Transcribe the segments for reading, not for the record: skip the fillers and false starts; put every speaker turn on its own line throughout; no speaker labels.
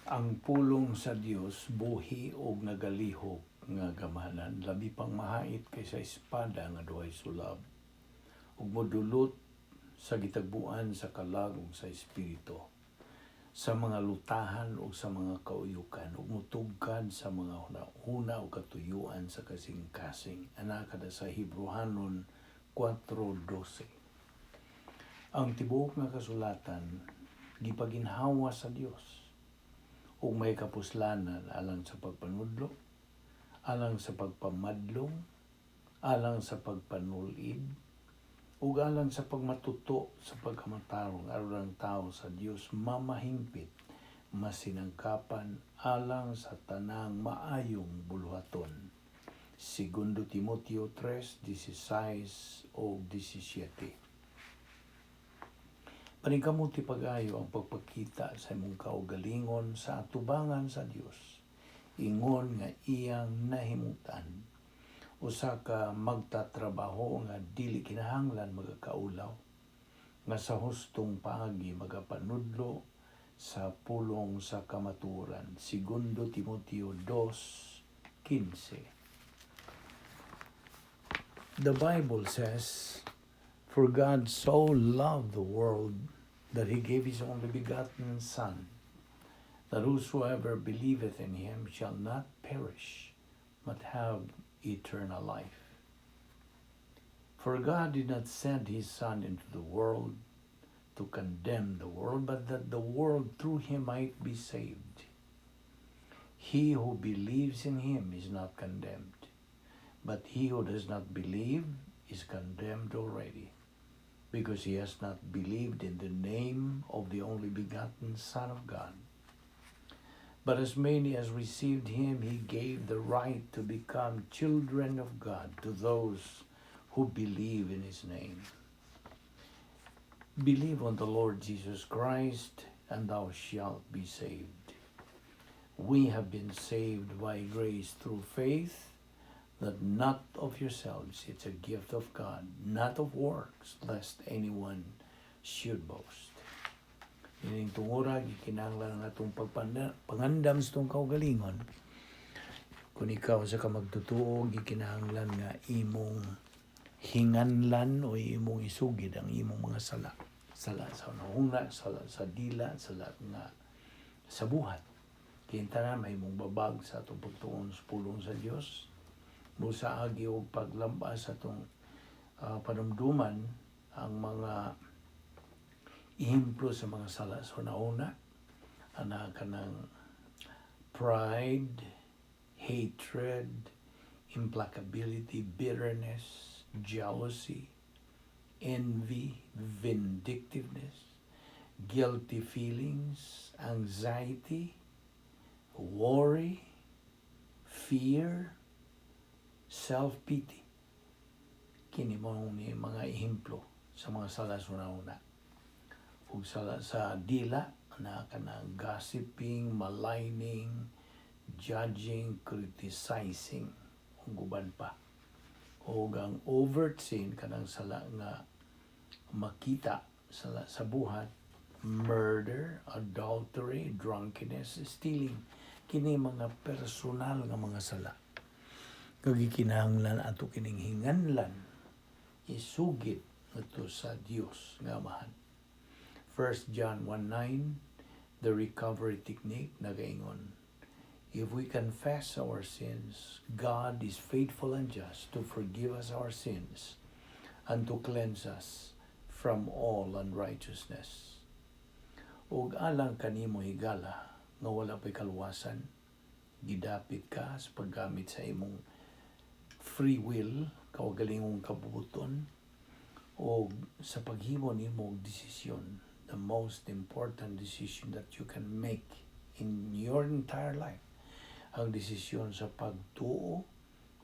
Ang pulong sa Dios buhi ug nagalihok nga gamhanan, labi pang mahait kaysa espada nga duhay sulab, ug modulot sa gitagbuan sa kalag ug sa espiritu, sa mga lutahan ug sa mga kauyukan, ug motugkad sa mga hunahuna ug katuyuan sa kasing-kasing. Ana kada sa Hebreohanon 4:12. Ang tibuok nga kasulatan gipaginhawa sa Dios ug may kapuslanan alang sa pagpanudlo, alang sa pagpamadlong, alang sa pagpanulid, ug alang sa pagmatuto sa pagkamatarong, aron ang tao sa Dios mamahingpit, masinangkapan alang sa tanang maayong buluhaton. Segundo Timoteo 3:16 o 17. Paningkamoti pag-ayo ang pagpakita sa imong kaugalingon sa atubangan sa Dios, ingon nga iyang nahimutan. Usa ka magtatrabaho nga dili kinahanglan magakaulaw, nga sa hustong paagi magapanudlo sa pulong sa kamatuoran. Segundo Timoteo 2:15. The Bible says, "For God so loved the world that he gave his only begotten Son, that whosoever believeth in him shall not perish, but have eternal life. For God did not send his Son into the world to condemn the world, but that the world through him might be saved. He who believes in him is not condemned, but he who does not believe is condemned already, because he has not believed in the name of the only begotten Son of God. But as many as received him, he gave the right to become children of God, to those who believe in his name. Believe on the Lord Jesus Christ, and thou shalt be saved." We have been saved by grace through faith, that not of yourselves, it's a gift of God, not of works, lest anyone should boast. Ining tungura, gikinahanglan ang atong pangandam sa atong kaugalingon. Kung ikaw sa ka magtutuo, gikinahanglan nga imong hinganlan o imong isugid ang imong mga sala. Sala sa hunahuna, sala sa dila, sala nga sa buhat. Kaya tanan may imong babag sa atong pagtuon sa pulong sa Dios. Busa agi og paglambas sa atong panumduman ang mga ehemplo sa mga sala sa hunahuna, ana kanang pride, hatred, implacability, bitterness, jealousy, envy, vindictiveness, guilty feelings, anxiety, worry, fear, self-pity. Kini mo ni mga ehemplo sa mga sala sa hunahuna. Ug sala sa dila na kanang gossiping, maligning, judging, criticizing, ug uban pa. Ug ang overt sin, kanang sala nga makita sa buhat, murder, adultery, drunkenness, stealing. Kini mga personal nga mga sala. Kag gikinahanglan ato kining hinganlan, isugid ngadto sa Dios nga Amahan. 1 John 1:9, the recovery technique, nagaingon, "If we confess our sins, God is faithful and just to forgive us our sins and to cleanse us from all unrighteousness." Ug alang kanimo, higala, nga wala pa'y kaluwasan, gidapit ka sa paggamit sa imong free will, kaugalingong kabubuton, o sa paghimo nimo og desisyon, the most important decision that you can make in your entire life, ang desisyon sa pagtuo,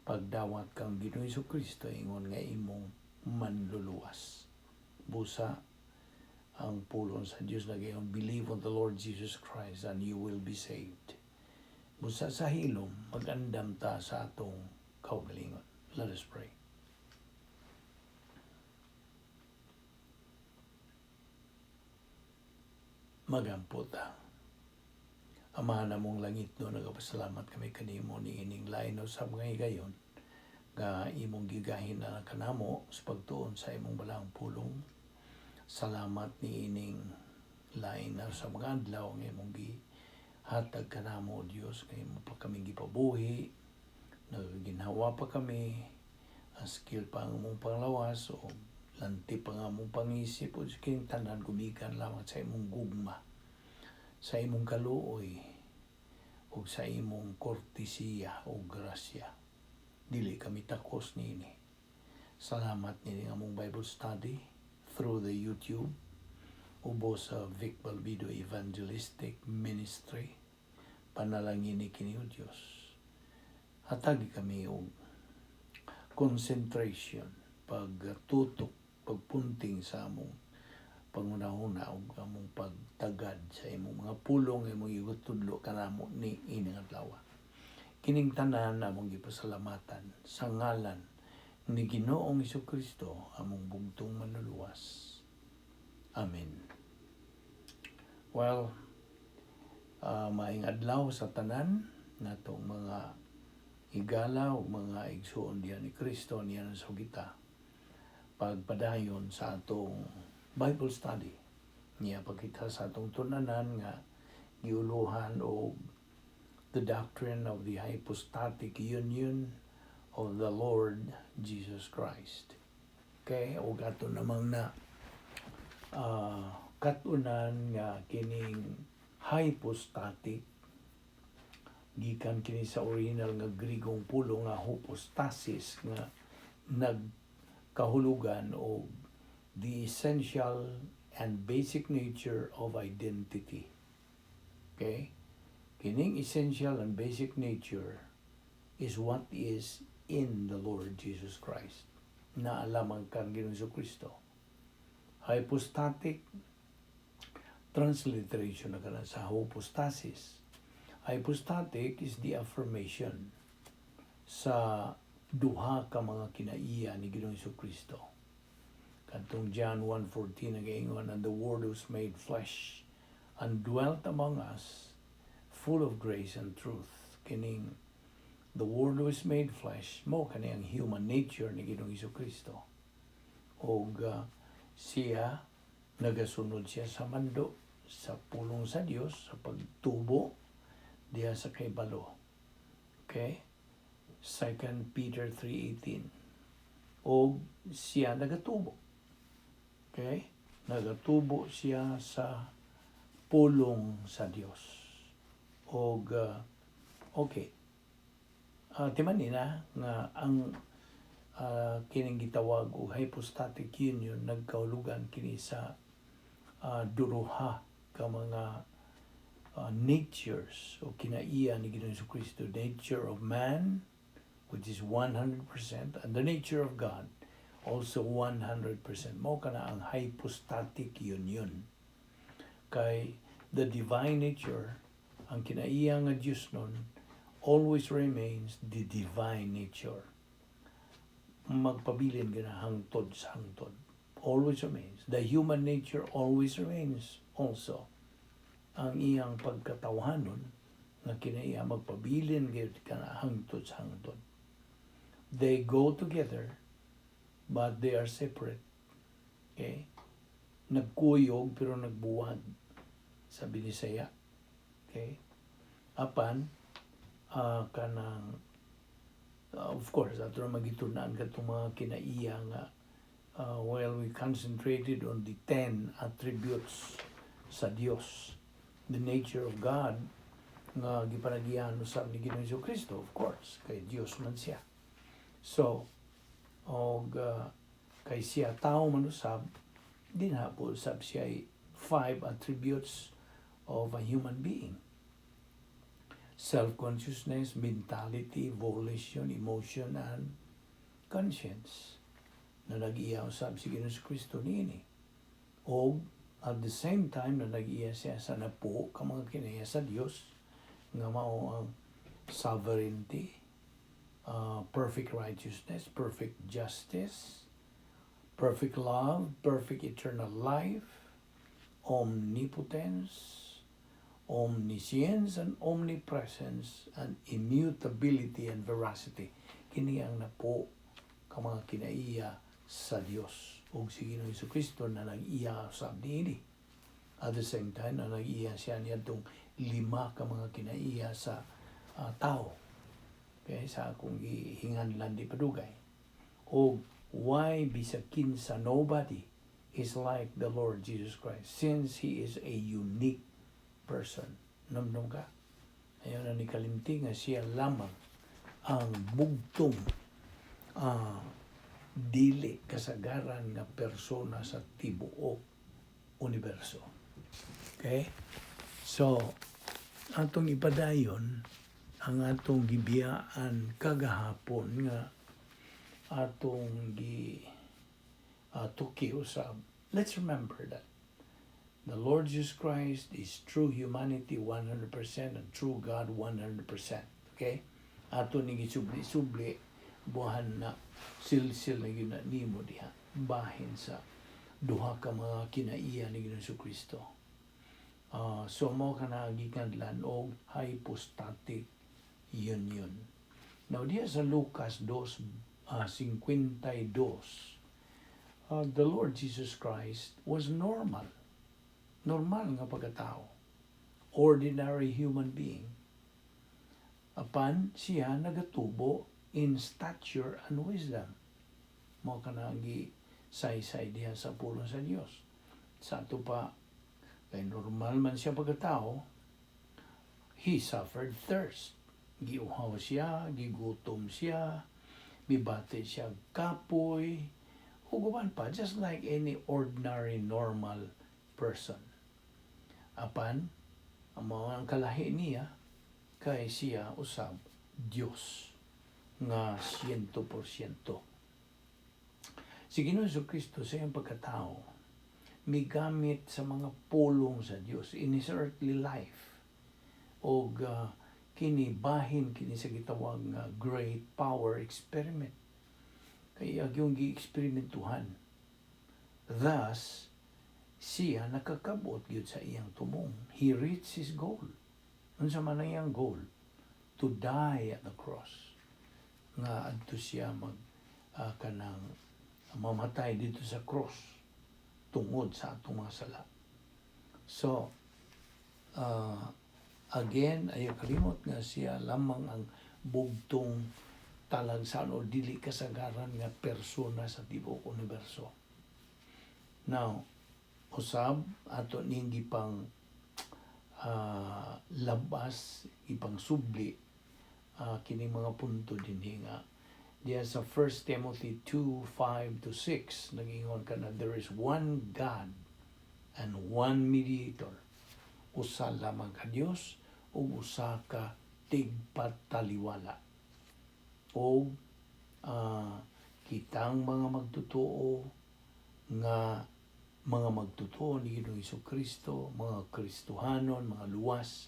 pagdawat kang Ginoong Kristo ingon nga imong manluluwas. Busa ang pulong sa Dios nagaingon, "Believe on the Lord Jesus Christ and you will be saved." Busa sa hilom, magandam ta sa atong kaugalingon. Let us pray. Magampo ta. Ama namong langitnon, nagapasalamat kami kanimo ni ining lain usab nga higayon nga imong gigahin na kanamo sa pagtuon sa imong balaang pulong. Salamat ni ining lain na sa mga adlaw nga imong gihatag kanamo, O Dios, nga imo pa kami gipabuhi, nagaginhawa pa kami, askil pa ang among panglawas o lanti pa nga among pangisip o kining tanan gumikan lamang sa imong gugma, sa imong kaluoy ug sa imong kortesiya o grasya. Dili kami takos niini. Salamat nining among Bible study through the YouTube ubos sa Vic Balbido Evangelistic Ministry. Panalangini kini, O Dios. Hatagi kami og concentration, pagtutok, pagpunting sa among pangunahuna ug among pagtagad sa imong mga pulong imong igutudlo kanamo ni ining adlaw. Kining tanan among gipasalamatan sa ngalan ni Ginoong Kristo, among bugtong Manluluwas. Amen. Well, maayong adlaw sa tanan natong mga higala ug mga igsuon diha ni Kristo niya sa kita pagpadayon sa atong Bible study niya pagkita sa atong tun-anan nga giuluhan og the doctrine of the hypostatic union of the Lord Jesus Christ. Okay, ug ato namang na katunan nga kining hypostatic gikan kini sa original nga Grigong pulong nga hypostasis nga nagkahulugan og the essential and basic nature of identity. Okay? Kining essential and basic nature is what is in the Lord Jesus Christ. Naa lamang kan Ginoong Kristo. Hypostatic transliteration na kana sa hypostasis. Hypostatic is the affirmation sa duha ka mga kinaiya ni Ginoong Kristo. Katong John 1:14 nagaingon, "And the Word was made flesh and dwelt among us, full of grace and truth." Kining the Word was made flesh mo kani ang human nature ni Ginoong Kristo. Og siya nagasunod siya sa mando sa pulong sa Dios sa pagtubo diha sa kahibalo. Okay? 2 Peter 3:18. Og siya nagatubo. Okay? Nagatubo siya sa pulong sa Dios. Og okay. Timan na nga ang kining gitawag og hypostatic union nagkahulugan kini sa duruha ka mga natures o kinaiya ni Ginoong Kristo, nature of man, which is 100%, and the nature of God, also 100%. Mao kana ang hypostatic union kay the divine nature, ang kinaiya nga Dios nun, always remains the divine nature. Magpabilin gina hangtod sa hangtod, always remains. The human nature always remains also. Ang iyang pagkatawhanon nga kinaiya magpabilin gyud kana hangtod sa hangtod. They go together, but they are separate. Okay? Nagkuyog pero nagbuwag sa Binisaya. Okay? Apan kanang of course ato na magitun-an katong mga kinaiya nga well, we concentrated on the 10 attributes sa Dios, the nature of God nga gipanagihan usab ni Ginoong Kristo, of course, kay Dios man siya. So og kay siya tao man usab dinha po usab siya ay five attributes of a human being: self-consciousness, mentality, volition, emotion, and conscience na nag-iya usab si Ginoong Kristo niini. O at the same time na nag-iya siya sa napuo ka mga kinaiya sa Dios nga mao ang sovereignty, perfect righteousness, perfect justice, perfect love, perfect eternal life, omnipotence, Omniscience and omnipresence and immutability and veracity. Kini ang napo ka mga kinaiya sa Dios ug si Ginoong Kristo na nag-iya sa niini. At the same time, na nag-iya siya niadtong lima ka mga kinaiya sa tao. Okay, sa akong gihinganlan di padugay. O why bisag kinsa, nobody is like the Lord Jesus Christ since He is a unique person. Namnam ka? Ayaw na ni kalimti nga siya lamang ang bugtong dili kasagaran nga persona sa tibuok universo. Okay? So, atong ipadayon ang atong gibiyaan kagahapon nga atong gi tuki usab. Let's remember that the Lord Jesus Christ is true humanity 100% and true God 100%. Okay? Ato ni gisubli-subli buhan na silsil na gyud na nimo diha bahin sa duha ka mga kinaiya ni Ginoong Kristo. So mao kana gikanlan og hypostatic union. Now diha sa Lucas 2:52, the Lord Jesus Christ was normal. Normal nga pagkatao. Ordinary human being. Apan siya nagatubo in stature and wisdom. Mao kana ang gisaysay diha sa pulong sa Dios. Sa ato pa, kay normal man siya pagkatao, he suffered thirst. Giuhaw siya, gigutom siya, mibati siya kapoy, ug uban pa, just like any ordinary normal person. Apan, ang mga ang kalahi niya, kay siya usab Dios nga 100%. Si Ginoong Kristo sa iyang pagkatao, migamit sa mga pulong sa Dios in his earthly life. Og kini bahin kini sa gitawag nga great power experiment. Kay yung gi-eksperimentuhan. Thus, siya nakakabot gyud sa iyang tumong. He reached his goal. Unsa man ang iyang goal? To die at the cross. Nga adto siya mag kanang mamatay dito sa cross tungod sa atong mga sala. So, again, ayaw kalimot nga siya lamang ang bugtong talagsan o dili kasagaran nga persona sa tibuok universo. Now, usab ato ning gipang labas, ipang subli kining mga punto dinhi nga diya sa 1 Timothy 2:5 to 6, nagingon ka na there is one God and one mediator, usa lamang ka Dios ug usa ka tigpataliwala, og kitang mga magtotoo nga mga magtotoo ni Ginoong Kristo, mga Kristohanon, mga luwas,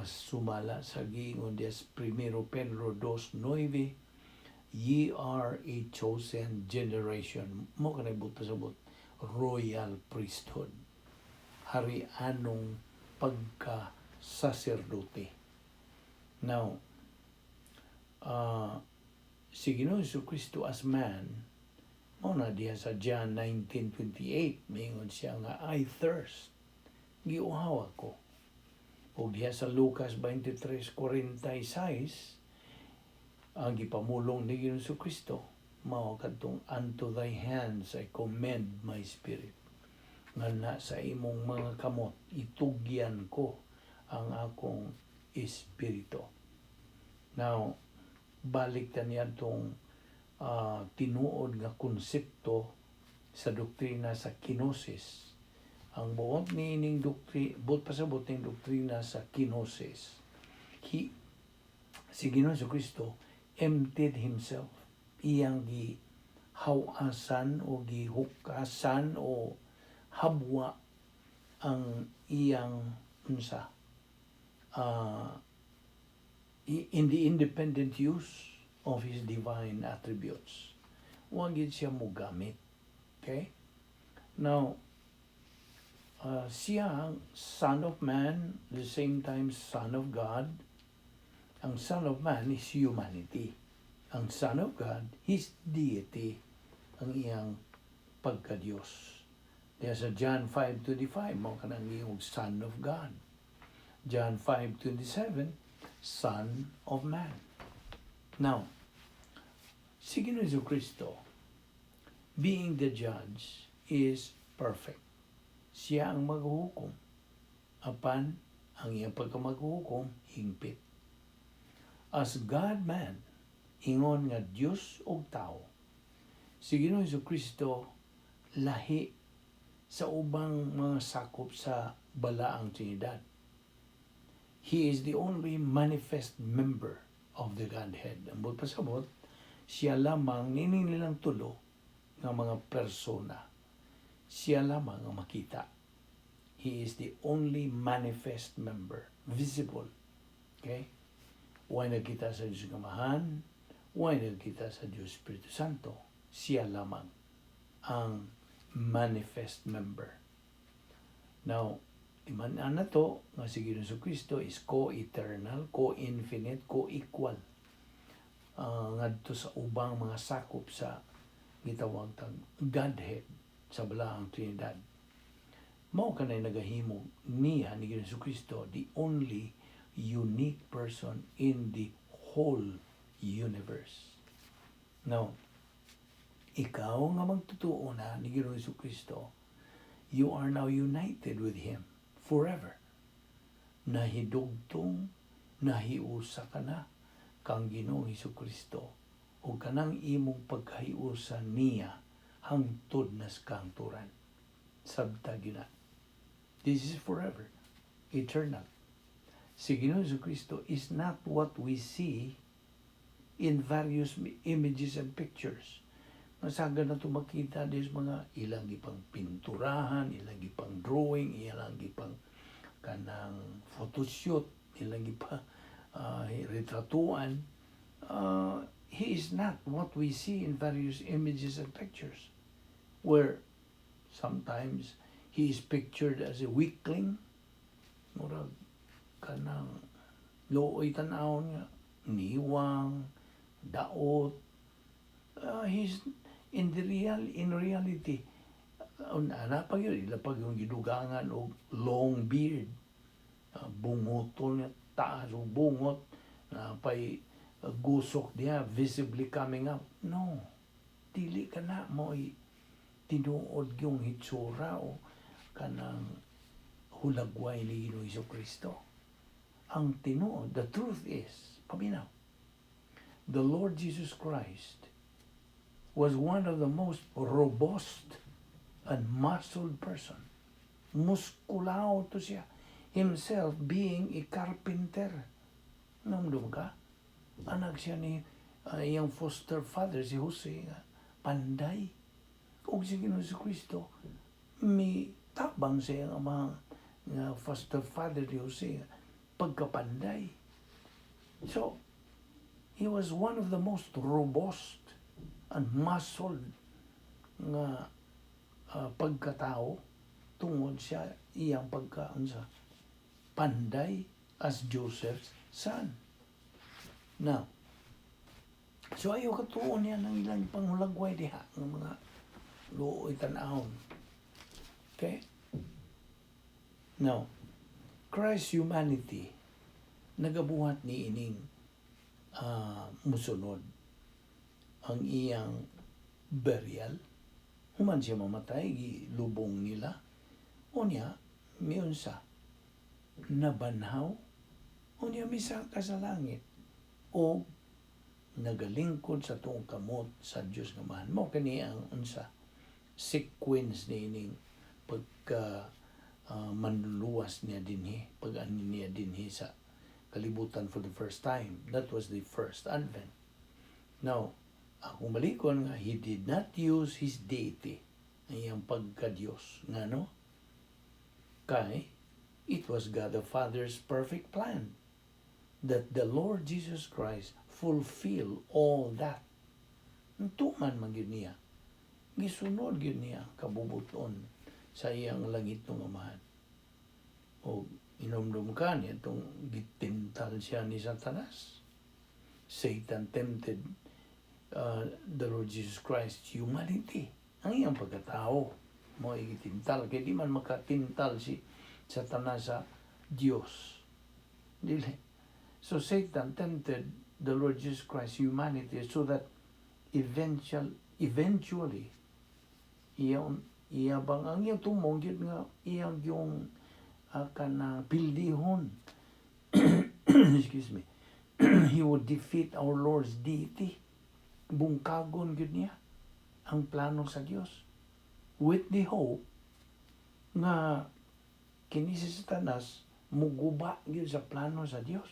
sumala sa giingon diya sa 1 Pedro 2:9, "Ye are a chosen generation." Mao kanay buot pasabot, royal priesthood. Hari-anong pagka saserdote. Now, si Ginoong Kristo as man, mao na diha sa John 19:28, mingon siya nga, "I thirst." Giuhaw ako. O diha sa Lucas 23:46, ang gipamulong ni Ginoong Kristo, mao kadtong "Unto thy hands I commend my spirit." Nga na sa imong mga kamot, itugyan ko ang akong espiritu. Now, balik ta niya tong tinuod nga konsepto sa doktrina sa kenosis. Ang buot ni ining doktri, buot pasabot ning doktrina sa kenosis. Si Ginoong Kristo emptied himself. Iyang gi hawasan o gihukasan o habwa ang iyang unsa in the independent use of his divine attributes. Wa gyud siya mogamit. Okay? Now, Siya ang Son of Man, the same time Son of God. Ang Son of Man is humanity. Ang Son of God, His deity, ang iyang pagka-Diyos. Kaya sa John 5:25, mao kanang iyong Son of God. John 5:27, Son of Man. Now, si Ginoong Kristo, being the judge, is perfect. Siya ang maghuhukom. Apan, ang iyang pagkamaghuhukom, hingpit. As God-man, ingon nga Diyos ug tao, si Ginoong Kristo lahi sa ubang mga sakop sa Balaang Trinidad. He is the only manifest member of the Godhead. Ang buot pasabot, siya lamang nining nilang tulo nga mga persona. Siya lamang ang makita. He is the only manifest member, visible. Okay? Way nagkita sa Diyos Amahan, way nagkita sa Diyos Espiritu Santo. Siya lamang ang manifest member. Now, timan-an na to nga si Ginoong Kristo is co-eternal, co-infinite, co-equal ngadto sa ubang mga sakop sa gitawag tag Godhead sa Balaang Trinidad. Mao kanay nagahimo niya ni Ginoong Kristo the only unique person in the whole universe. Now, ikaw nga magtutuo na ni Ginoong Kristo, you are now united with Him forever. Nahidugtong, nahiusa ka na kang Ginoong Kristo o kanang imong pagkahiusa niya hangtod na sa kahangturan. Sabta gyud na. This is forever, eternal. Si Ginoong Kristo is not what we see in various images and pictures. Masaga na ito makita des mga ilang gipang pinturahan, ilang gipang drawing, ilang gipang kanang photoshoot, ilang gipang retratuan. He is not what we see in various images and pictures, where sometimes he is pictured as a weakling, murag kanang luoy tan-awon nga, niwang, daot. He's in reality, ana pa yun, ila pa yung gidugangan og long beard, bungoton nga taas og bungot, na pay gusok diha visibly coming up. No, dili ka na mo tinuod yung hitsura o kanang hulagway ni Ginoong Kristo. Ang tinuod, the truth is, paminaw, the Lord Jesus Christ was one of the most robust and muscled person. Muskulao to siya. Himself being a carpenter. Namdum ka? Anak siya ni iyang foster father, si Jose, nga, panday. Ug si Ginoong Kristo, mi tabang sa iyang amang nga foster father ni Jose, pagkapanday. So, he was one of the most robust and muscled nga pagkatao tungod siya iyang pagka unsa panday as Joseph's son. Now, so ayaw katuon niya ng ilang panghulagway diha ng mga luoy tan-awon. Okay? Now, Christ's humanity nagabuhat ni ining musunod ang iyang burial. Human siya mamatay, gilubong nila. Unya, miunsa, nabanhaw, unya misaka sa langit. O nagalingkod sa tuong kamot sa Dios nga Amahan. Mao kani ang unsa sequence ni ining pagka manluluwas niya dinhi, pag ani niya dinhi sa kalibutan for the first time. That was the first advent. Now, akong balikon nga he did not use his deity, ang iyang pagka-Diyos. Nga no? Kay, it was God the Father's perfect plan that the Lord Jesus Christ fulfill all that. Tuman man gyud niya. Gisunod gyud niya kabubuton Sa iyang langitnong Amahan. O inomdom ka niya itong gitintal siya ni Satanas. Satan tempted the Lord Jesus Christ humanity. Ang iyang pagkatao mo gitintal. Kaya di man makatintal si Satanas sa Diyos. Dili. So Satan tempted the Lord Jesus Christ humanity so that eventually iyang iya bang ang iyang tumong gyud nga iyang yung kanang pildihon, excuse me, he would defeat our Lord's deity. Bungkagon gyud niya ang plano sa Dios with the hope nga kini si Satanas muguba gyud sa plano sa Dios.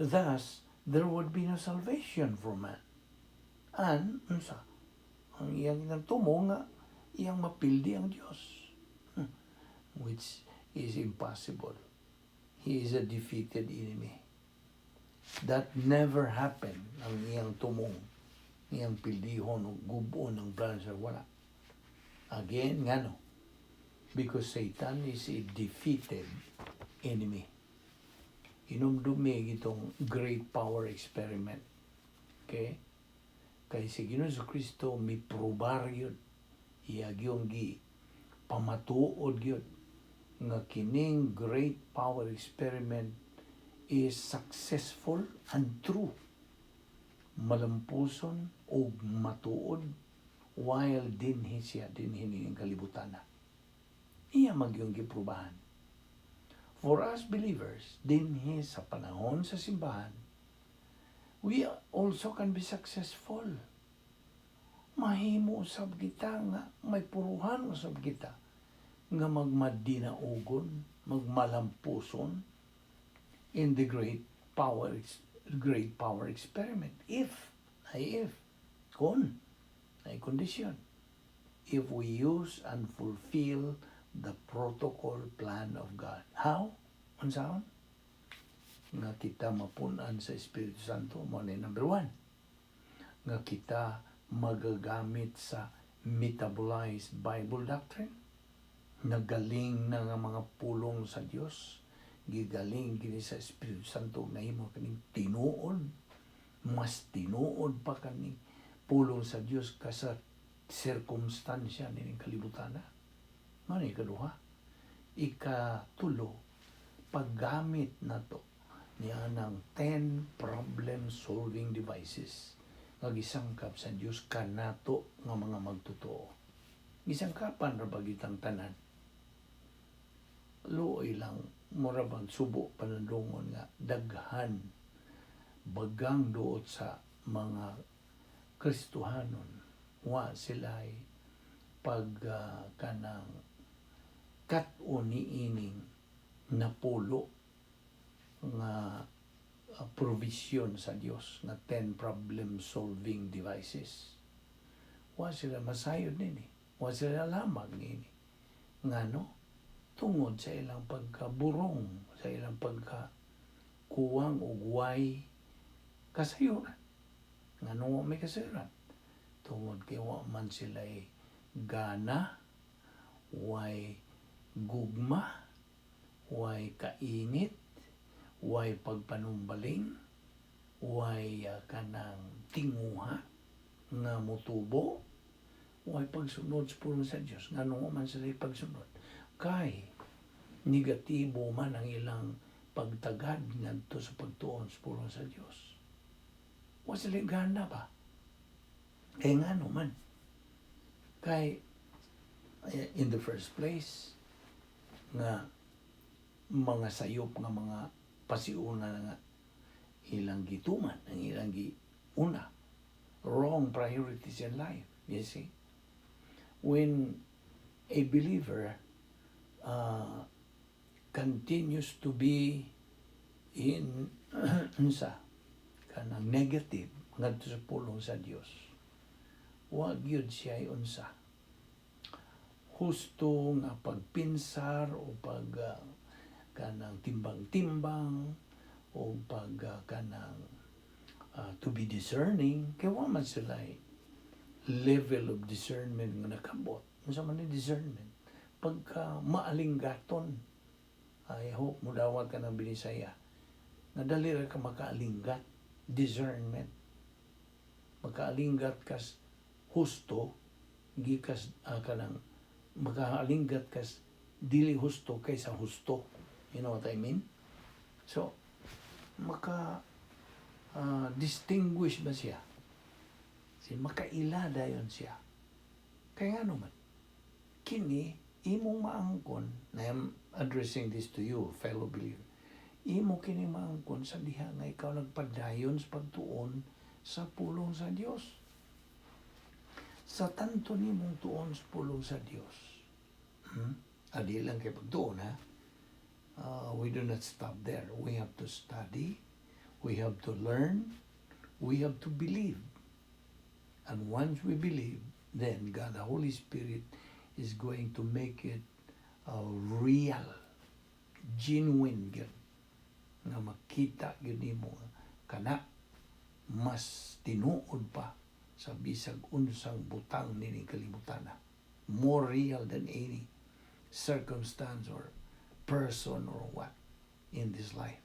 Thus there would be no salvation for man. And unsa ang iyang tumong nga iyang mapildi ang Dios, which is impossible. He is a defeated enemy. That never happened. Ang iyang tumong, iyang pildihon o gub-on ang plano sa wala. Again, ngano? Because Satan is a defeated enemy. Inumdumi itong great power experiment. Okay? Kay si Ginoong Kristo miprobar yun. Iya gyung gi pamatuod gyud nga kining great power experiment is successful and true. Malampuson og matuod while dinhi siya, dinhi ning kalibutan na. Iya magyung giprubahan. For us believers, dinhi sa panahon sa simbahan, we also can be successful. Mahimo usab kita nga may puruhan usab kita nga magmadinaugon, magmalampuson in the great power experiment. If, ay if, kung, ay condition. If we use and fulfill the protocol plan of God. How? Unsaon? Nga kita mapunan sa Espiritu Santo, mo na number one. Nga kita magagamit sa metabolized Bible doctrine. Nagaling na nga mga pulong sa Dios. Gigaling kini sa Espiritu Santo, nahimo kaning tinuod. Mas tinuod pa kaning pulong sa Dios kasa sirkumstansya nining kalibutan na. Mao ni ikaduha. Ikatulo, paggamit nato niya ng 10 problem solving devices nga gisangkap sa Dios kanato nga mga magtotoo. Gisangkapan ra ba gitang tanan? Luoy lang, mura bang subo panandungon nga daghan bagang duot sa mga Kristohanon, wa sila ay pag kanang kat-on niining napulo nga provision sa Dios nga 10 problem solving devices. Wa sila masayod nini. Wa sila lamag nini. Ngano? Tungod sa ilang pagkaburong, sa ilang pagka kuwang og way kasayuran. Ngano wa may kasayuran? Tungod kay wa man sila gana, way gugma, way kainit, way pagpanumbaling, way kanang tinguha nga motubo, way pagsunod sa pulong sa Dios. Ngano man sila pagsunod? Kay negatibo man ang ilang pagtagad ngadto sa pagtuon sa pulong sa Dios. Wa sila gana ba? Kay ngano man? Kay in the first place nga mga sayop nga mga pasiuna nga ilang gituman, ang ilang giuna, wrong priorities in life, you see. When a believer continues to be in unsa kanang negative ngadto sa pulong sa Dios, wa gyud siya unsa husto nga pagpinsar o pag kanang timbang-timbang o pag kanang to be discerning, kay wa man sila level of discernment nga nakabot. Unsa man ni discernment? Pagka maalinggaton. I hope mudawat ka ng Binisaya. Nga dali ra ka makaalinggat. Discernment. Makaalinggat kas husto, gikas kanang makaalinggat kas dili husto kaysa husto. You know what I mean? So, maka distinguish ba siya? Si makaila dayon siya. Kaya nga naman, kini imong maangkon, na I'm addressing this to you, fellow believer, imo kini maangkon sa diha nga ikaw nagpadayon sa pagtuon sa pulong sa Dios. Sa tanto nimong tuon sa pulong sa Dios. Adi lang kay pagtuon, ha? We do not stop there. We have to study, we have to learn, we have to believe. And once we believe, then God, the Holy Spirit, is going to make it real, genuine gyud. Nga makita gyud nimo nga kana mas tinuod pa sa bisag unsang butang nining kalibutan. More real than any circumstance or person or what in this life.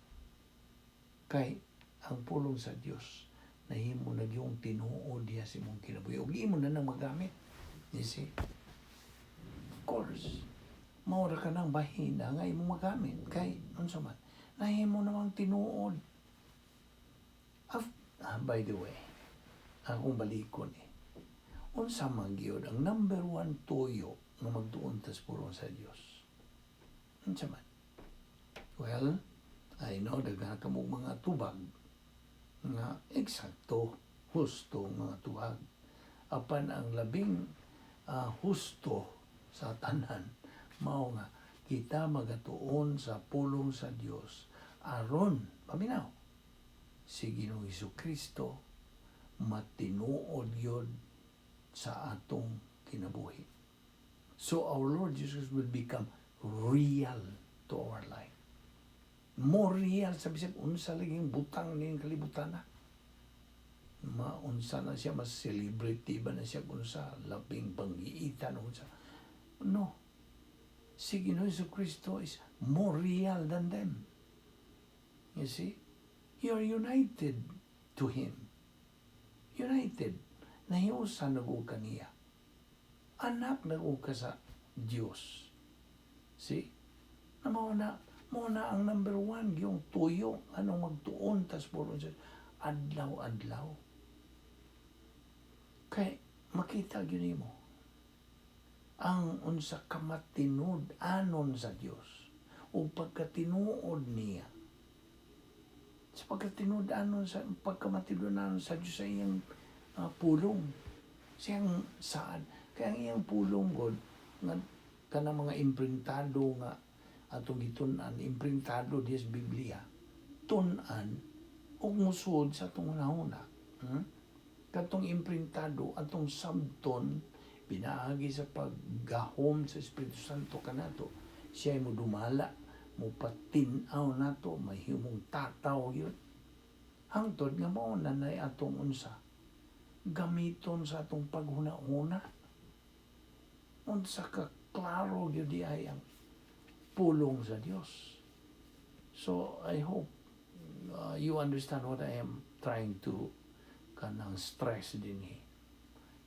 Kay ang pulong sa Dios nahimo na yung tinuod diha sa imong kinabuhi. Ug imo na nang magamit. You see? Of course, mao ra ka nang bahina nga imong magamit. Kay, unsa man, nahimo namang tinuod. By the way, akong balikon eh. Unsa man gyud ang number one tuyo nga magtuon tas pulong sa Dios? Unsa man? Well, I know daghan kamo mga tubag nga eksakto, husto mga tubag. Apan ang labing husto sa tanan mao nga kita magatuon sa pulong sa Dios aron paminaw si Ginoong Kristo matinuod gyud sa atong kinabuhi. So our Lord Jesus will become real to our life. More real sa bisag unsa laging butang ning kalibutan na. Maunsa na siya, mas celebrity ba na siya kung sa labing panggiitan unsa. No. Si Ginoong Kristo is more real than them. You see? You are united to Him. United. Nahiusan na ka niya. Anak na ka sa Diyos. See? Na mao na ang number one, yung tuyo, anong magtuon, tas pulong sa adlaw-adlaw. Kay makita gyud mo ang unsa kamatinud anon sa Dios o pagkatinuod niya sa pagkatinud anon sa pagkamatinud-anon sa Dios sa iyang pulong, siyang saan kaya ang iyang pulong god nga kanang mga imprintado nga atong gitun-an, imprintado diya sa Biblia, tun-an ug musud sa atong hunahuna, Katong imprintado atong sabton pinaagi sa paggahom sa Espiritu Santo kanato, siya mo dumala, mo patin-aw nato, mahimong tataw yun hangtod nga mao na nay atong unsa gamiton sa atong paghuna-huna, unsa ka klaro gyud di ay ang pulong sa Dios. So I hope you understand what I am trying to kanang stress dinhi.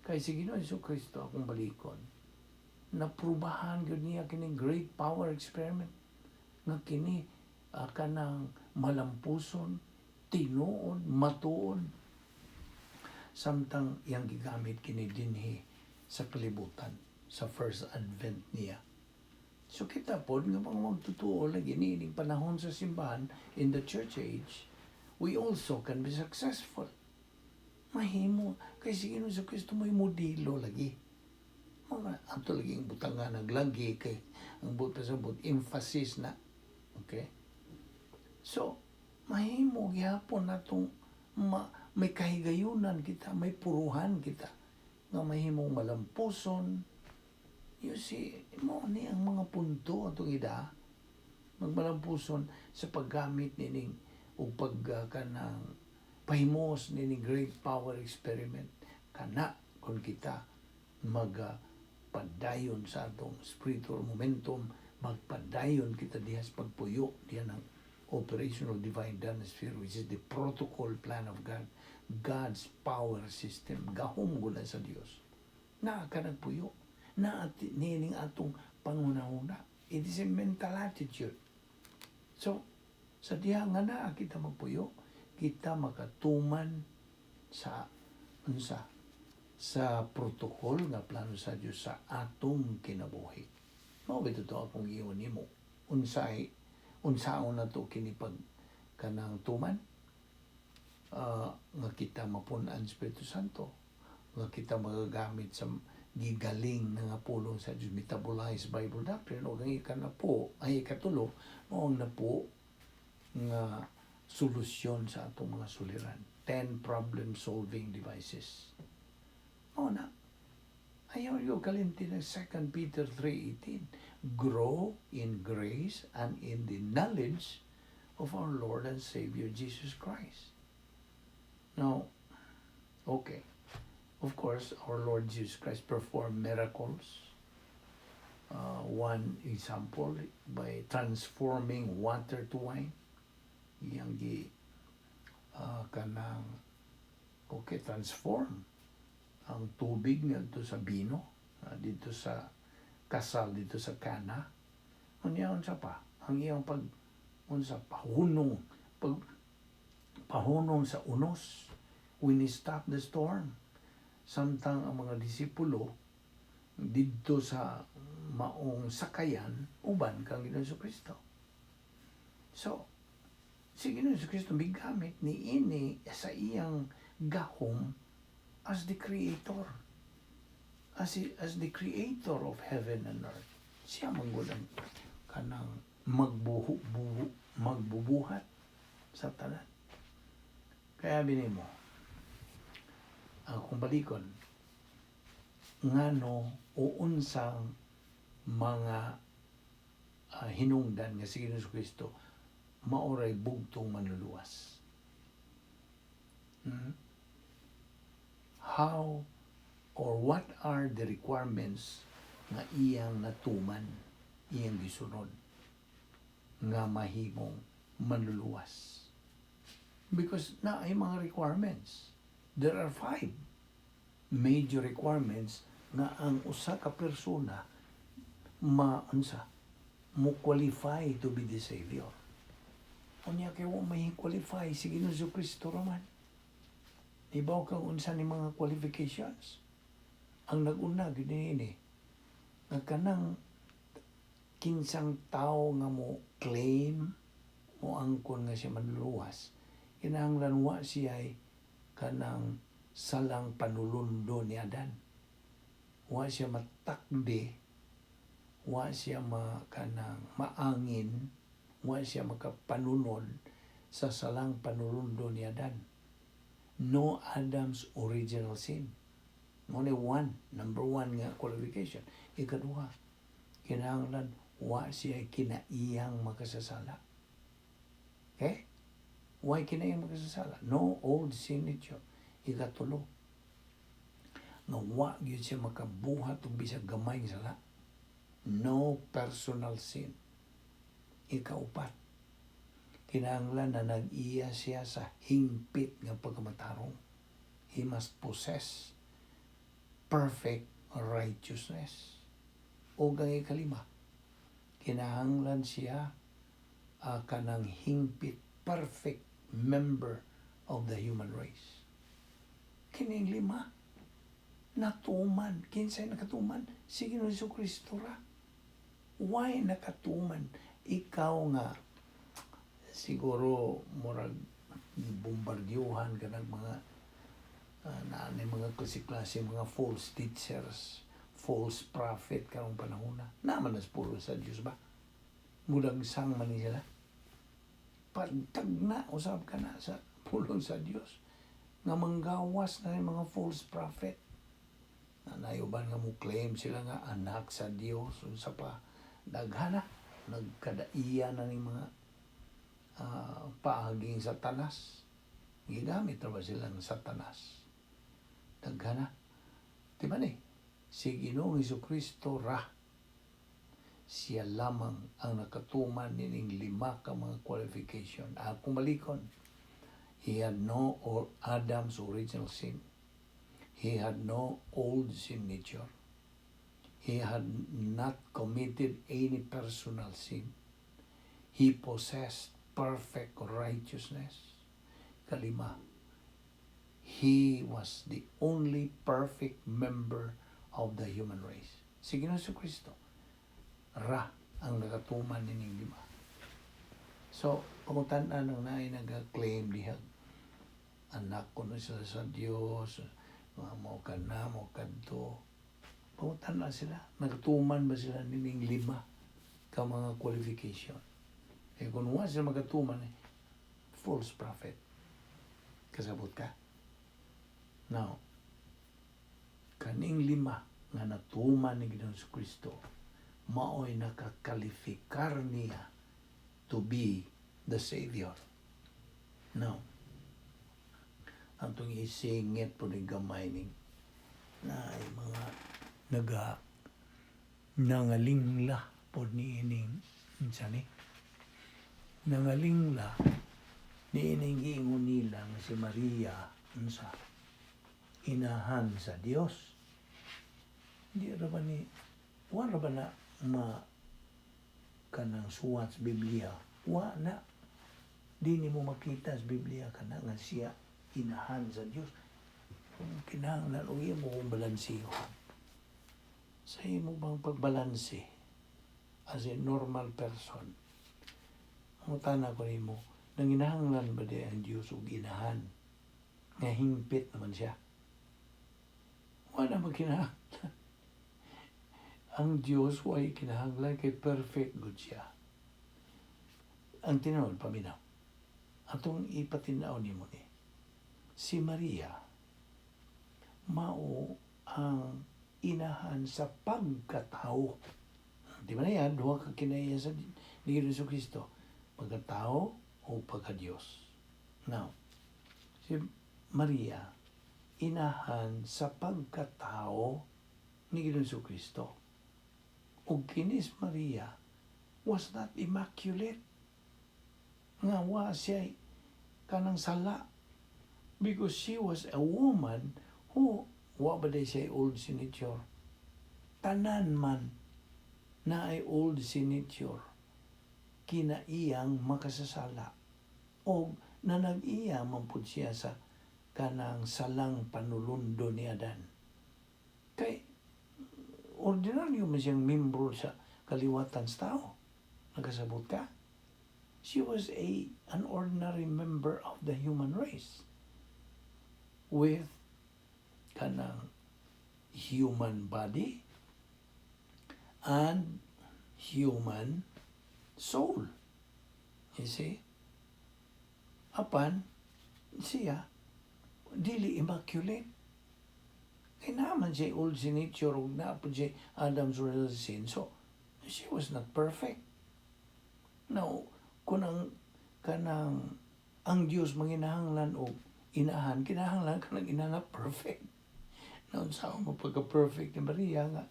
Kay si Ginoong Kristo, akong balikon, naprubahan gyud niya kining great power experiment nga kini kanang malampuson, tinuod, matuod samtang iyang gigamit kini dinhi sa kalibutan sa first advent niya. So kita pod nga mga magtutuo lagi niining panahon sa simbahan, in the church age, we also can be successful. Mahimo kay si Ginoong Kristo mo'y modelo lagi. Mga ato lagi ang butangan naglagi kay ang but sa but emphasis na. Okay? So, mahimo gihapon natong may kahigayunan kita, may puruhan kita nga mahimong malampuson. You see, mo ni ang mga punto atong ida magmalampuson sa paggamit nining o pag kanang pahimos nining great power experiment kana kung kita mag Magpadayon sa atong spiritual momentum, magpadayon kita diha sa pagpuyo diha ng operational divine sphere, which is the protocol plan of God, God's power system, gahom gud sa Dios. Naa ka nagpuyo. Na niining atong panghunahuna. It is a mental attitude. So, sa diha nga naa kita magpuyo, kita makatuman sa unsa? Sa protocol nga plano sa Dios sa atong kinabuhi. Mao ba to akong giingon nimo? Unsay unsaon na to kini pag kanang tuman? Nga kita mapun-an Espiritu Santo, nga kita magagamit sa gigaling na nga pulong sa Diyos, metabolized Bible doctrine, o ang ikanapo ay ikatulo, mao ang napo nga solusyon sa atong mga suliran, 10 problem solving devices. Mao na. Ayaw yo kalimti ng 2 Peter 3:18, "Grow in grace and in the knowledge of our Lord and Savior Jesus Christ." Now, okay, of course, our Lord Jesus Christ performed miracles. One example, by transforming water to wine. Iyang gi kanang, okay, transform ang tubig ngadto sa bino dito sa kasal dito sa Cana. Unya, unsa pa ang iyang pag unsa pahunong, pag pahunong sa unos, when he stopped the storm samtang ang mga disipulo didto sa maong sakayan uban kang Ginoong Kristo. So, si Ginoong Kristo migamit ni ini sa iyang gahom as the creator. As the creator of heaven and earth. Siya man gud ang kanang magbuhu, buhu, magbubuhat sa tanan. Kaya binimo, ang kung balikon, ngano o unsang mga hinungdan nga si Ginoong Kristo maoray bugtong manluluwas? How or what are the requirements nga iyang natuman, iyang gisunod nga mahimong manluluwas? Because naay mga requirements. There are five major requirements nga ang usa ka persona ma unsa mo qualify to be the savior. Unya kay wa may qualify, si Ginoong Kristo raman. Ibaw kang unsa ni mga qualifications. Ang nag-una gyud niini nga kanang kinsang tao nga mo claim, mo angkon nga siya manluluwas, kinahanglan wa siya ay kanang salang panulundo ni Adan. Wa siya matakdi, wa siya ma kanang maangin, wa siya makapanunod sa salang panulundo ni Adan. No Adam's original sin. Only one, number one nga qualification. Ikaduha, kinahanglan wa siya kinaiyang makasasala. Okay? Why kinaiyang makasasala? No old sin nature. Ikatulo, nga wa gyud siya makabuhat og bisag gamay nga sala. No personal sin. Ikaupat, kinahanglan na nag-iya siya sa hingpit nga pagkamatarong. He must possess perfect righteousness. O ang ikalima, kinahanglan siya kanang hingpit perfect member of the human race. Kining lima, natuman. Kinsay nakatuman? Si Ginoong Kristo ra. Why nakatuman? Ikaw nga siguro murag bombardyuhan ka ng mga naa na mga klase-klase mga false teachers, false prophet karong panahon na. Naman nas pulong sa Dios ba? Mudagsang man ni sila. Pagtagna usab ka na sa pulong sa Dios nga manggawas na yung mga false prophet. Na nayuban nga mo claim sila nga anak sa Dios, unsa pa, daghana nagkadaiya na ning mga paaging Satanas. Gigamit ra ba sila ng Satanas? Daghana. Di ba ni? Si Ginoong Kristo ra, siya lamang ang nakatuman nining lima ka mga qualification. Akong balikon. He had no or Adam's original sin. He had no old sin nature. He had not committed any personal sin. He possessed perfect righteousness. Kalima, he was the only perfect member of the human race. Si Ginoong Kristo ra ang nakatuman nining lima. So, pangutan-an ang naay nag-claim diha, anak ko na sila sa Dios, mga mo ka na, mo kadto. Pangutan-an sila, nagtuman ba sila nining lima ka mga qualification? Eh kung wa sila magatuman, eh, false prophet. Kasabot ka? Now, kaning lima nga natuman ni Ginoong Kristo, maoy nakakalifikar niya to be the Savior. Now, atong isingit po ni gamay ning na ay mga naga nangalingla po ni ining unsa ni nangalingla ni ining giingon nila nga si Maria unsa inahan sa Dios. Di ra ba ni, wa ra ba na ma kanang suwat sa Biblia? Wa na, di nimo makita sa Biblia kana nga siya inahan sa Dios. Kung kinahanglan og imo kung balanseho sa imo bang pagbalanse as a normal person, mangutana ko nimo, nanginahanglan ba di ang Dios og inahan nga hingpit naman siya? Wala magkinahanglan ang Dios. Way kinahanglan kay perfect good siya. Ang tinuod, paminaw, atong ipatinaw nimo ni si Maria mao ang inahan sa pagkatao. Di ba na yan? Duha ka kinaiya sa ni Jesu Kristo. Pagkatao o pagka-Diyos. Now, si Maria, inahan sa pagkatao ni Jesu Kristo. Ug kini si Maria was not immaculate. Nga wa siya kanang sala. Because she was a woman who wa ba day siya old sin nature. Tanan man na ay old sin nature kinaiyang makasasala o na nag-iya man pud siya sa kanang salang panulundo ni Adan. Kay ordinaryo man siyang membro sa kaliwatan sa tao. Nagkasabot ka? She was a an ordinary member of the human race with kanang human body and human soul. You see? Apan, siya, dili immaculate. Kay naman siya old sin nature ug naa pod siya Adam's original sin. So, she was not perfect. Now, kung ang kanang ang Dios manginahanglan og inahan, kinahanglan kanang ina na perfect. Now, sa mo pagka-perfect ni Maria nga,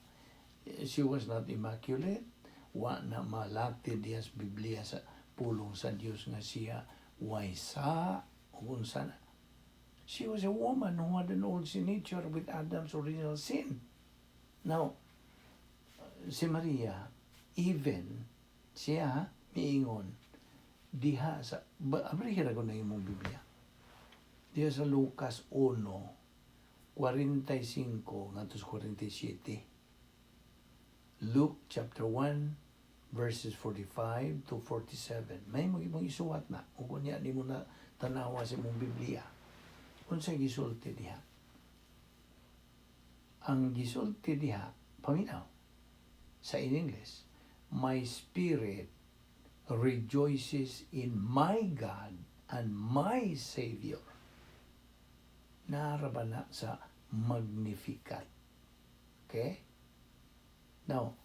she was not immaculate, wa na malati diya sa Biblia sa pulong sa Dios nga siya way sa o unsa na. She was a woman who had an old sin nature with Adam's original sin. Now, si Maria, even siya miingon diha sa ba, abrihira ko na imong Biblia. Diha sa Lucas 1 45 ngadto sa 47. Luke chapter 1 verses 45 to 47. May mo imong isuwat na ug unya nimo na tanawa sa imong Biblia. Unsay gisulti diha? Ang gisulti diha, paminaw, sa in English, "My spirit rejoices in my God and my Savior." Naara ba na sa Magnificat? Okay? Now,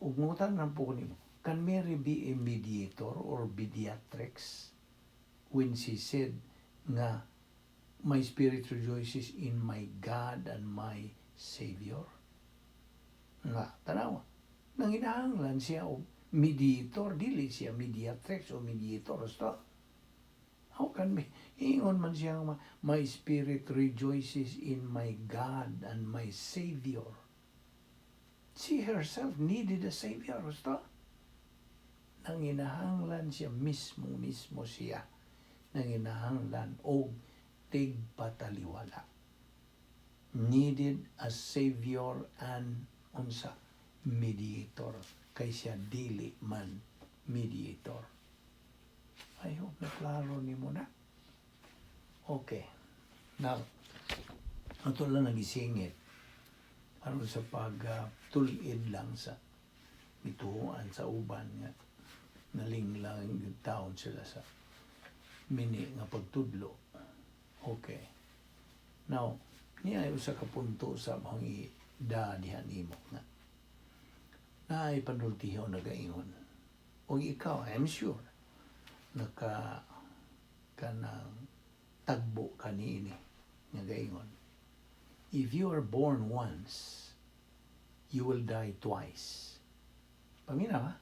ug mangutana po ko nimo, can Mary be a mediator or mediatrix when she said nga, "My spirit rejoices in my God and my Savior? Nga, tanawa. Nanginahanglan siya og mediator, dili siya mediatrix o mediator. Basta, how can be? Ingon man siya nga, "My spirit rejoices in my God and my Savior." She herself needed a Savior. Basta, nanginahanglan siya mismo, mismo siya. Nanginahanglan og tigpataliwala. Needed a Savior and unsa? Mediator. Kay siya dili man mediator. I hope na klaro nimo na. Okay. Now, ato lang nagisingit aron sa pag tulid lang sa mituohan sa uban nga nalinglang yung taon sila sa mini nga pagtudlo. Okay. Now, niya ay usa ka punto sa mga da diha nimo nga naay panultihon nagaingon. Og ikaw, I'm sure, naka kanang tagbo ka niini nga gaingon. "If you are born once, you will die twice." Paminaw ha?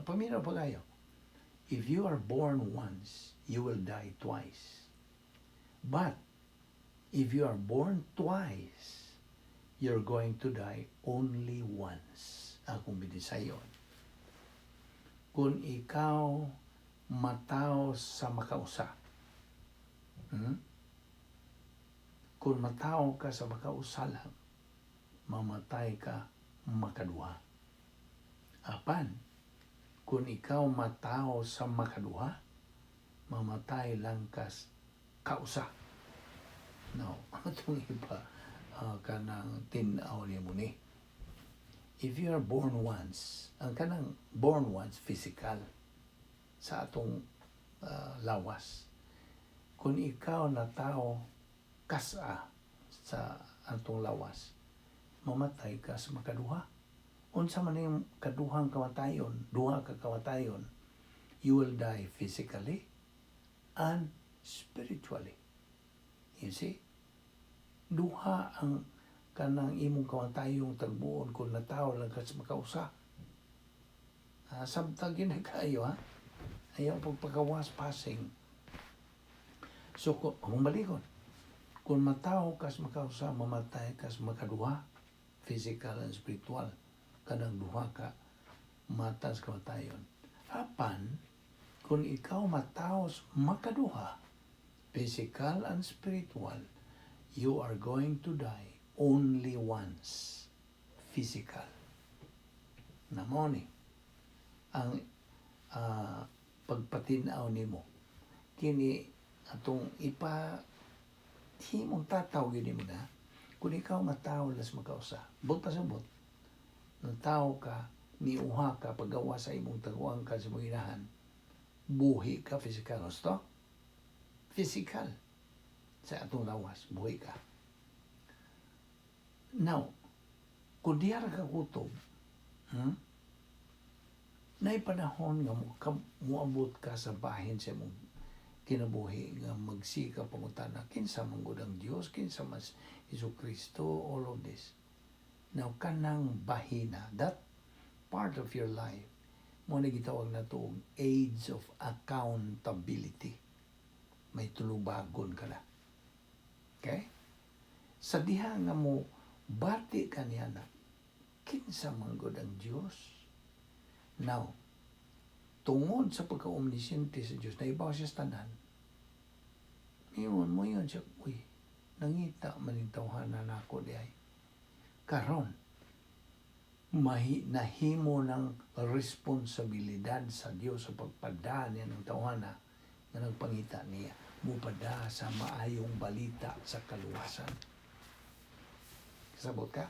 Paminaw pa kayo. "If you are born once, you will die twice. But if you are born twice, you're going to die only once." Akong binisayon. Kung ikaw mataw sa makausa, Kung mataw ka sa makausa lang, mamatay ka makaduha. Apan, kung ikaw mataw sa makaduha, mamatay lang ka kausa. Now, atong iba kanang tin-aw nimo ni. If you are born once, ang kanang born once physical sa atong lawas. Kung ikaw natawo kasa sa atong lawas, mamatay ka sa makaduha. Unsa man yung kaduhang kamatayon, duha ka kamatayon, you will die physically and spiritually. You see? Duha ang kanang imong kamatayong tagbuon kung natawo lang ka sa makausa. Ah, sabtag yun na kayo, ha? Ayaw pagpagawas passing. So, kung balikon, kung matawo ka sa makausa, mamatay ka sa makaduha, physical and spiritual, kanang duha ka matas kamatayon. Apan, kung ikaw matawo sa makaduha, physical and spiritual, you are going to die only once, physical. Na mao ni ang pagpatinaw nimo kini atong ipa himong tataw gyud nimo na kung ikaw matawo las makausa, buot pasabot, natawo ka, niuha ka paggawa sa imong taguan ka sa imong inahan, buhi ka physical, husto, physical sa atong lawas, buhi ka. Now, kung diha ra ka kutob, Naay panahon nga mo, ka, muabot ka sa bahin sa imong kinabuhi nga magsika pangutana kinsa man gud ang Dios, kinsa mas Hesus Kristo, all of this. Now, kanang bahina, that part of your life, mao na gitawag nato og age of accountability. May tulubagon ka na. Okay? Sa diha nga mo bati ka niya na kinsa man gud ang Dios. Now, tungod sa pagka-omnisciente sa Diyos, naibaw siya sa tanan, ingon mo yun siya, "Uy, nangita man yung tawhana nako diay." Karon, nahimo ng responsibilidad sa Diyos sa pagpada niya ng tawhana nga nagpangita niya, mupada sa maayong balita sa kaluwasan. Kasabot ka?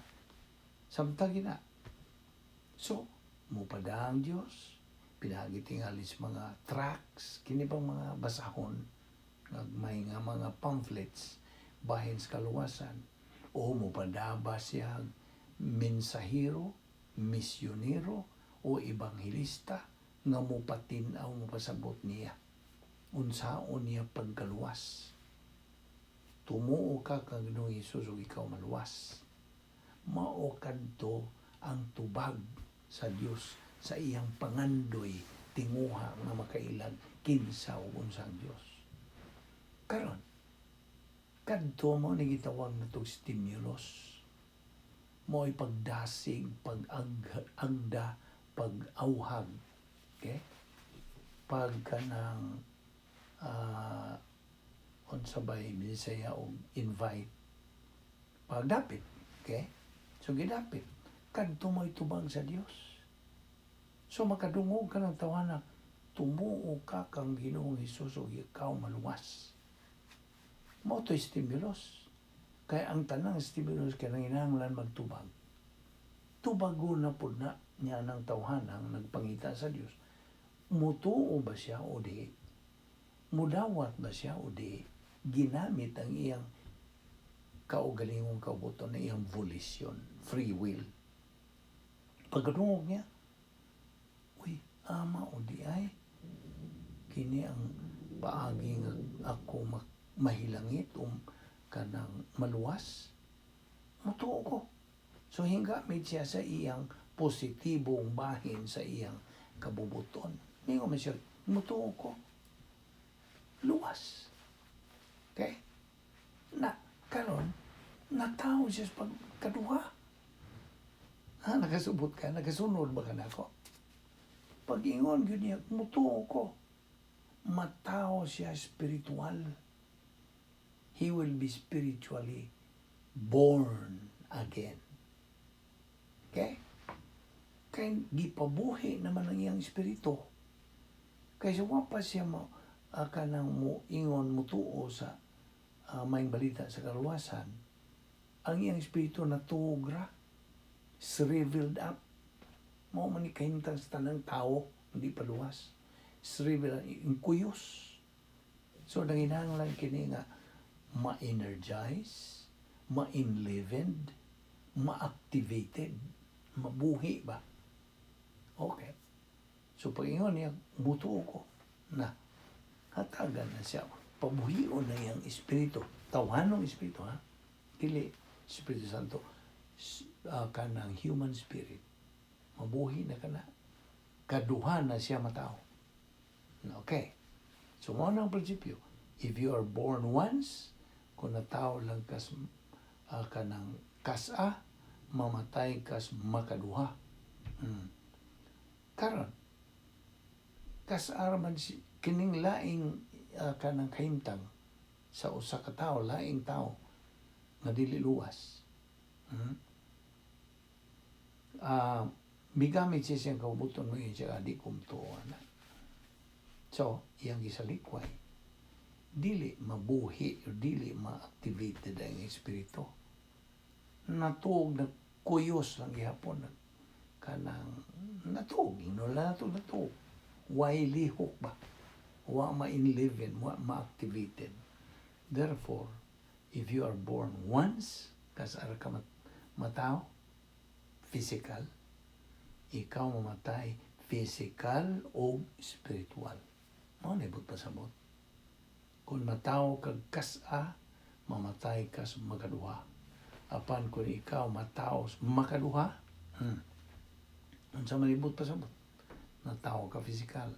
Samtang na. So, mupada ang Diyos, pinaagi tingali sa mga tracts, kini bang mga basahon, may nga mga pamphlets, bahin sa kaluwasan, o mupada ba siya mensahero, misyonero, o ebanghelista, nga mupatin-aw, mupasabot niya unsaon niya pagkaluwas. Tumuo ka kang Ginoong Hesus ug ikaw maluwas. Mao kadto ang tubag sa Dios sa iyang pangandoy tinguha nga makailag kinsa ug unsa ang Dios. Karon, kadto mo ni gitawag na tog stimulus. Mo'y pagdasig, pag-agda, pag-awhag. Okay? Pag kanang unsa bay Bisaya og invite, pagdapit. Okay? So gidapit kadto mo'y tubag sa Dios. So makadungog ka ng tawhana, "Tumuo ka kang Ginoong Hesus ug ikaw maluwas." Mao to stimulus. Kay ang tanang stimulus kay nanginahanglan magtubag. Tubago na pud na niya ng tawhanang nagpangita sa Dios. Mutuo ba siya o di? Mudawat ba siya o di? Ginamit ang iyang kaugalingong kaubuton na iyang volition, free will. Pagkadungog niya, "Uy, ama o di ay, kini ang paagi nga ako mahilangit o kanang maluwas, mutuo ko." So hinggamit siya sa iyang positibong bahin sa iyang kabubuton. Ningon man siya, "Mutuo ko. Luwas." Okay? Na, karon natawo siya sa pagkaduha. Ha, nakasubot ka? Nakasunod ba ka nako? Pag ingon gyud niya, "Mutuo ko." Matawo siya spiritual. He will be spiritually born again. Okay? Kay gipabuhi naman ang iyang espiritu. Kay sa wa pa siya mo kanang mo ingon mutuo sa maayong balita sa kaluwasan, ang iyang espiritu natuog ra, shriveled up. Mao man ni kahimtang sa tanang tao, hindi pa luwas. Shriveled up, yung kuyos. So, nanginahanglan kini nga ma-energize, ma-enlivened, ma-activated, mabuhi ba? Okay. So, pag ingon niya, "Mutuo ko," na, hatagan na siya. Pabuhion na iyang espiritu. Tawhanong espiritu, ha? Dili, Espiritu Santo, kanang human spirit. Mabuhi na kana. Kaduha na siya matao. Okay. So, mao na ang prinsipyo. If you are born once, kung natao lang kas kanang kasa, mamatay kas makaduha. Karon, kas man si kining laing kanang kahimtang sa usa ka tawo, laing tao nga dili luwas. Migamit siya siyang kaubuton mo yun siya, "Di kumtuo na." So, iyang gisalikway. Dili mabuhi o dili ma-activated ang espiritu. Natuog na kuyos lang gihapon. Kanang natuog, ingnon lang natuog, natuog. Way lihok ba? Wa ma-enliven, wa ma-activated. Therefore, if you are born once, kas ara ka matao, physical, ikaw mamatay physical o spiritual. Mao na ibot pasabot. Kung matawo kag kas-a, mamatay kas makaduha. Apan kung ikaw matawo makaduha, unsa man ibot pasabot? Natawo ka physical.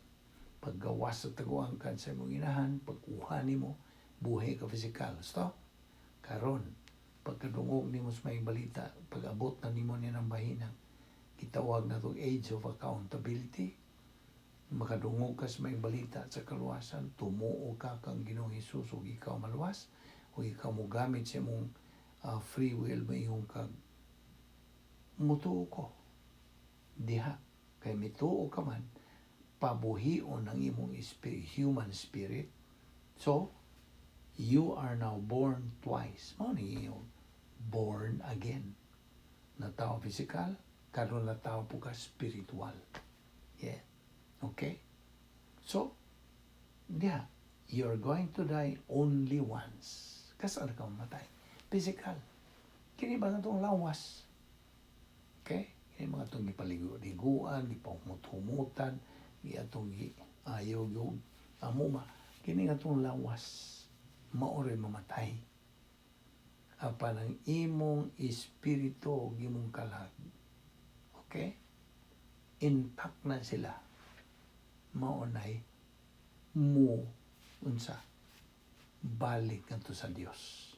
Paggawas sa taguan kan sa imong inahan, pagkuha nimo, buhi ka physical. So, karon pagkadungog nimo sa maayong balita, pag-abot na nimo niya ng bahinang, gitawag na itong age of accountability, makadungog ka sa maayong balita sa kaluwasan, tumuo ka kang Ginoong Hesus ug ikaw maluwas, ug ikaw mo gamit sa imong free will, mayong kag "Mutuo ko." Diha, kay mituo ka man, pabuhion ang imong spirit, human spirit. So, you are now born twice. Mao ni iyong born again. Natao physical, karon natao po ka spiritual. Yeah. Okay? So, diha, you're going to die only once. Kasano ka mamatay? Physical. Kini ba nga itong lawas? Okay? Kini mga itong gipaligo-liguan, gipahumot-humutan, gi atong gi ayaw yung amuma. Kini nga itong lawas, maoray mamatay. Apan ang imong espiritu ug imong kalag, okay, intact na sila, mao nay mo unsa, balik ngadto sa Dios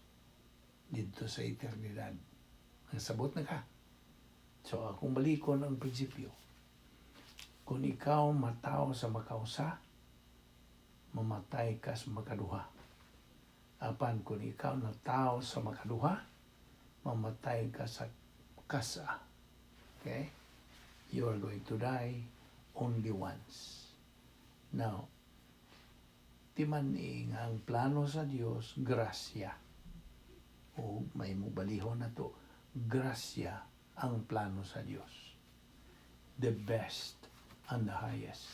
didto sa eternidad. Ang sabot na ka? So akong balikon ang prinsipyo: kung ikaw matawo sa makausa, mamatay ka sa makaduha. Apan kung ikaw natawo sa makaduha, mamatay ka sa kasa. Okay, you are going to die only once. Now, timan-i nga ang plano sa Dios, grasya. O may mubalihon na to, grasya ang plano sa Dios, the best and the highest.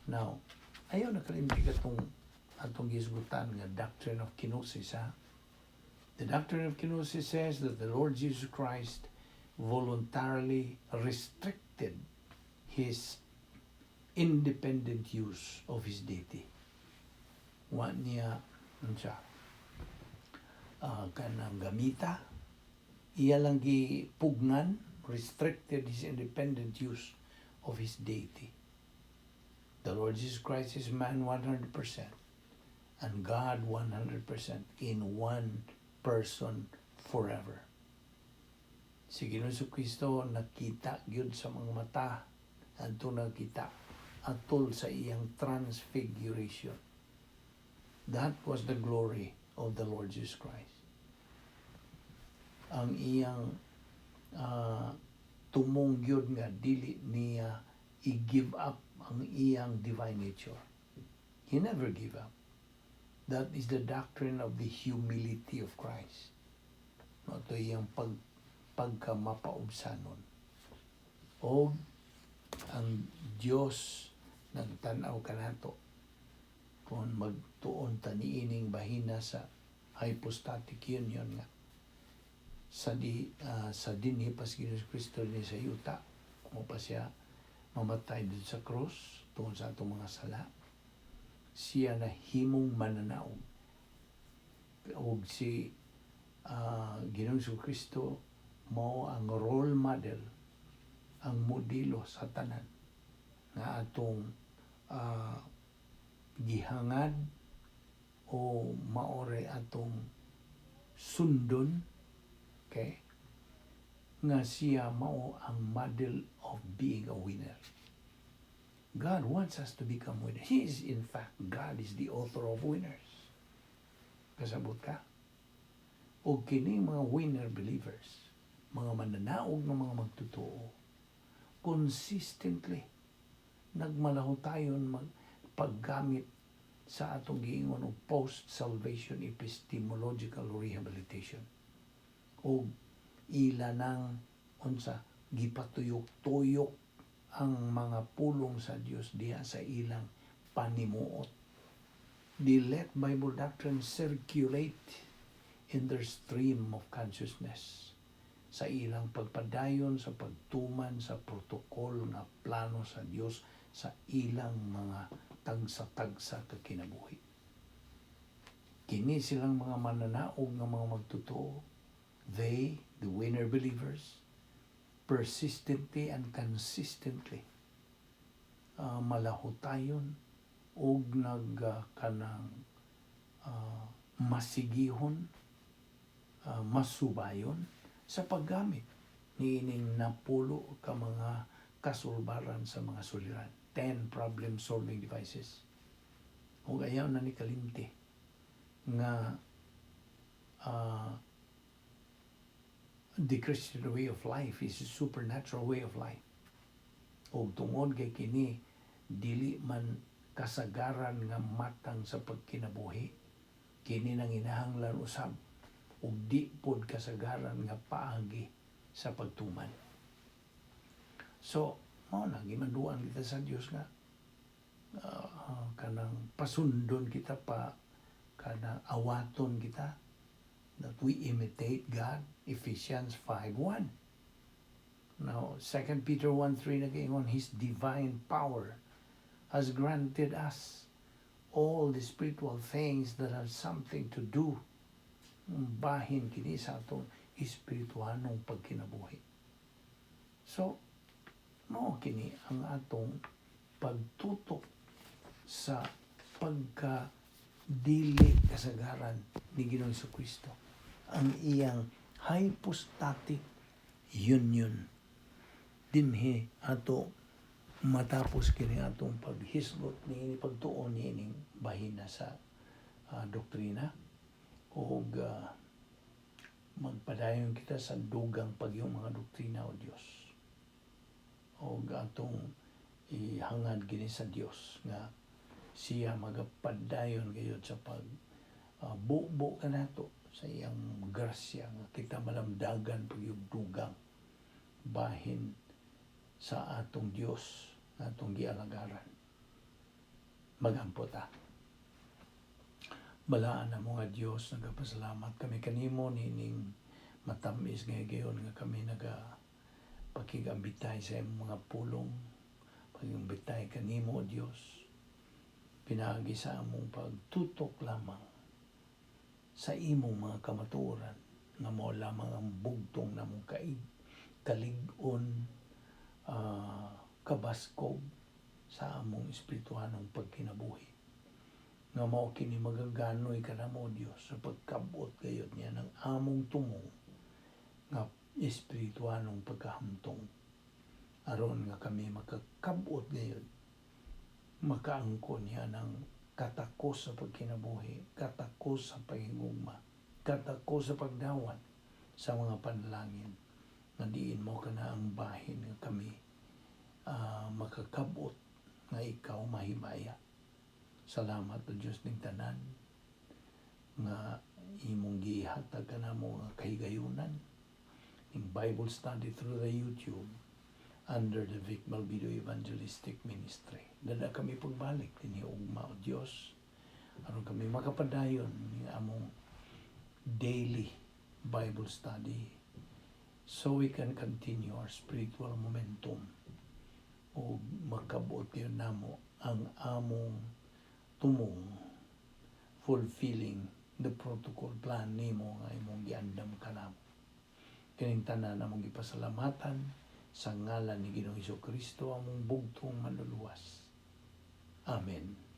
Now, ayaw na kalimti katong atong gisgutan nga doctrine of kenosis, ha. The doctrine of kenosis says that the Lord Jesus Christ voluntarily restricted his independent use of his deity. Wa niya unsa, kanang gamita, iya lang gipugnan, restricted his independent use of his deity. The Lord Jesus Christ is man 100% and God 100% in one person forever. Si Ginoong Kristo nakita gyud sa mga mata adto, nakita atol sa iyang transfiguration. That was the glory of the Lord Jesus Christ. Ang iyang tumong gyud nga dili niya i-give up ang iyang divine nature. He never give up. That is the doctrine of the humility of Christ. Mao to iyang pagkamapaubsanon. O ang Dios nagtan-aw kanato kung magtuon ta niining bahina sa hypostatic union nga sa dinhi pa si Ginoong Kristo ni sa yuta mo pa siya mamatay dito sa cross tungod sa atong mga sala, siya na himong mananaog. Ug si Ginoong Kristo mao ang role model, ang modelo sa tanan nga atong gihangad o maore atong sundon, okay, nga siya mao ang model of being a winner. God wants us to become winners. He is, in fact, God is the author of winners. Kasabot ka? O kini mga winner believers, mga mananaog ng mga magtotoo, consistently nagmalahutayon mag paggamit sa atong giingon og post-salvation epistemological rehabilitation o ila nang unsa, gipatuyok-tuyok ang mga pulong sa Dios diha sa ilang panimuot. They let Bible doctrine circulate in their stream of consciousness sa ilang pagpadayon sa pagtuman sa protocol nga plano sa Dios sa ilang mga tagsa-tagsa ka kinabuhi. Kini silang mga mananaog nga mga magtotoo. They, the winner believers, persistently and consistently malahutayon og nag kanang masigihon, masubayon sa paggamit niining napulo ka mga kasulbaran sa mga suliran, 10 problem solving devices. Ug ayaw na ni kalimti nga the Christian way of life is a supernatural way of life. Ug tungod kay kini dili man kasagaran nga matang sa pagkinabuhi, kini nang inahanglan usab ug di pod kasagaran nga paagi sa pagtuman. So, mao na gimanduan kita sa Dios nga kanang pasundon kita pa, kanang awaton kita, that we imitate God, Ephesians 5:1. Now, 2 Peter 1:3 nagaingon, His divine power has granted us all the spiritual things that have something to do Bahin kini sa atong espirituhanong pagkinabuhi. So, mao kini ang atong pagtutok sa pagka dili kasagaran ni Ginoong Kristo, ang iyang hypostatic union. Dinhi ato matapos kini atong paghisgot ni pagtuon niining bahina sa doktrina ug magpadayon kita sa dugang pagyong mga doktrina o Dios ug atong ihangad kini sa Dios nga siya magapadayon gayud sa pag bubo kanato sa iyang grasya nga kita malamdagan pagyud dugang bahin sa atong Dios nga atong gialagaran. Magampo ta. Balaan na mo nga Dios, nagapasalamat kami kanimo nining matamis nga higayon nga kami naga pakigambitay sa imong mga pulong, pagambitay kanimo, o Dios, pinaagi sa among pagtutok lamang sa imong mga kamatuoran nga mao lamang ang bugtong namong kaig kalig-on, kabaskog sa among espirituhanong pagkinabuhi nga mao kini magaganoy kanamo, Dios, sa pagkabot gayud niya ng among tumong nga espirituhanong pagkahamtong aron nga kami makakabot gayud, makaangkon niya ng katakos sa pagkinabuhi, katakos sa paghigugma, katakos sa pagdawat sa mga panalangin nga diin mao kana ang bahin nga kami makakabot nga ikaw mahimaya. Salamat o Diyos ning tanan nga imong gihatag kanamo nga kahigayunan in Bible study through the YouTube under the Vic Malvido Evangelistic Ministry. Dada kami pagbalik dinhi ugma, o Dios, aron kami makapadayon ning among daily Bible study so we can continue our spiritual momentum o makabot gyud namo ang among tumong fulfilling the protocol plan nimo nga imong giandam kanamo. Kining tanan among gipasalamatan sa ngalan ni Ginoong Kristo, among bugtong Manluluwas. Amen.